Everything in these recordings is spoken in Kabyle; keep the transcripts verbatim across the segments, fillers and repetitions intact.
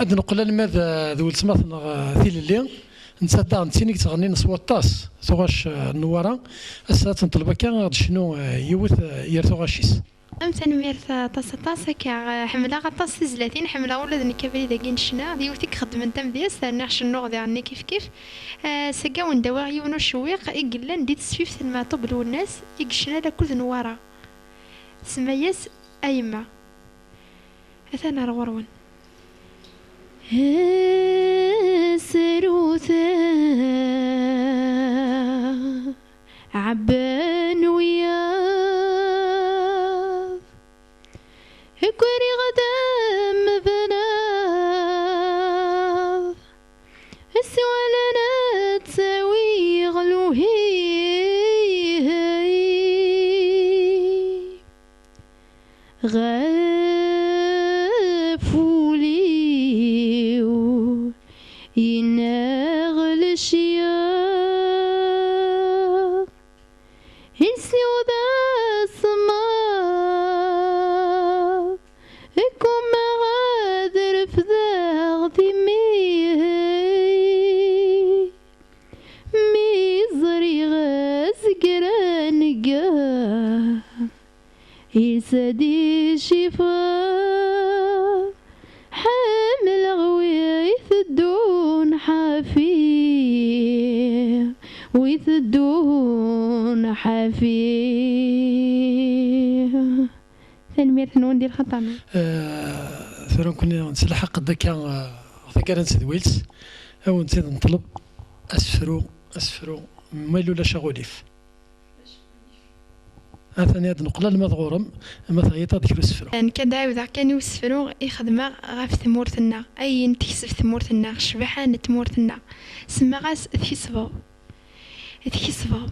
Ad neqqel alma d, d weltma-tneɣ, eh, Tilelli. Nettat daɣen d tin i yettɣennin s waṭas tuɣac, eh, n Newwara. Ass-a ad tt-neṭleb akka ad d-tecnu, eh, yiwet, eh, yer tuɣac-is. Am tanemmirt aṭas, aṭas. Akka, eh, ḥemmleɣ aṭas tizlatin, ḥemmleɣ ula d nekk abrid-agi n ccna. D yiwet i ixeddmen tamedyazt, rniɣ cennuɣ diɣen kif kif. Eh, s-agi a wen-d-awiɣ yiwen ucewwiq i yellan di tesfift n Meɛṭub Lwennas i yecnan akked Newwara. Tsemma-yas A yemma. Atan ar ɣur-wen. Srut ɛebban wiyaḍ, ggriɣ-d am bnaḍ, s walan ad tawiɣ luhi. Ɣef wul-iw yenneɣ lecyaḍ, insiɣ d asemmaḍ, ggummaɣ ad refdeɣ timmi. Mi ẓriɣ azger anegga, yelsa-d icifaḍ, ḥemmleɣ wi teddun ḥafi, wi teddun ḥafi. Tanemmirt-nwen di lxaṭer-nwen. Eh, tura nekkni nettelḥaq-d akka, eh, taggara n tedwilt, a wen-tt-id-neṭleb asefru, asefru, ma ulac aɣulif. Atan ad neqqel alma d ɣur-m, ma teɛyiḍ ad kra usefru. Nekk ad ɛiwdeɣ kan i usefru i xedmeɣ ɣef tmurt-nneɣ, ayen tekseb tmurt-nneɣ, ccbaḥa n tmurt-nneɣ. Semmaɣ-as Tkesbeḍ. Tkesbeḍ,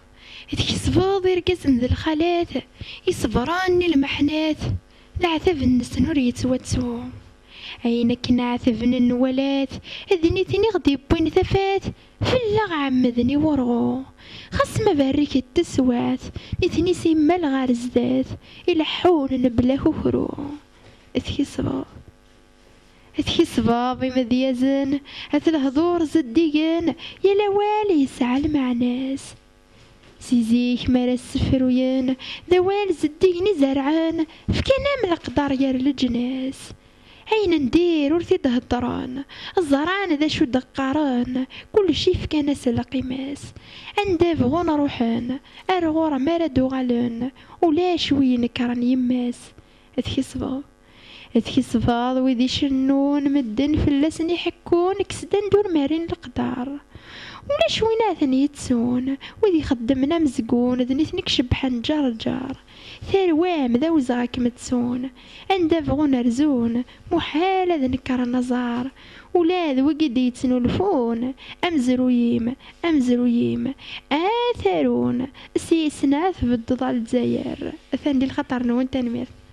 tkesbeḍ irgazen d lxalat, iṣebren i lmeḥnat, leɛtab-nsen ur yettwattu. Ayen akken ɛetben nnwalat, d nitni i ɣ-d-yewwin tafat, fell-aɣ ɛemmden i wurɣu. Xas ma berriket teswiɛt, nitni simmal ɣer zdat, ileḥḥun mebla akukru. Tkesbeḍ. Tkesbeḍ imedyazen, at lehdur zeddigen, yal awal yesɛa lmeɛna-s. Si zik mi ara ssefruyen, d awal zeddigen i zerɛen, fkan-am leqder gar leǧnas. Ayen n dir ur t-id-heddren, ẓran d acu d-qqaren, kullec ifkan-as lqima-s. Anda bɣun ruḥen, ar ɣur-m ara d-uɣalen, ulac wi inekkren yemma-s. Tkesbeḍ. Tkesbeḍ wid icennun medden fell-asen iḥekkun, kkes-d anda ur merrin leqder. Ulac win ara ten-yettun, wid ixeddmen amezgun, d nitni i icebbḥen ǧerǧer. Tarwa-m d awezɣi ad kem-ttun, anda bɣun rzun, muḥal ad nekren aẓar. Ula d wigi d-yettnulfun, amezruy-im, amezruy-im, ad t-arun, s yisna ad tbeddeḍ a Lezzayer. Atan di lxaṭer-nwen, tanemmirt.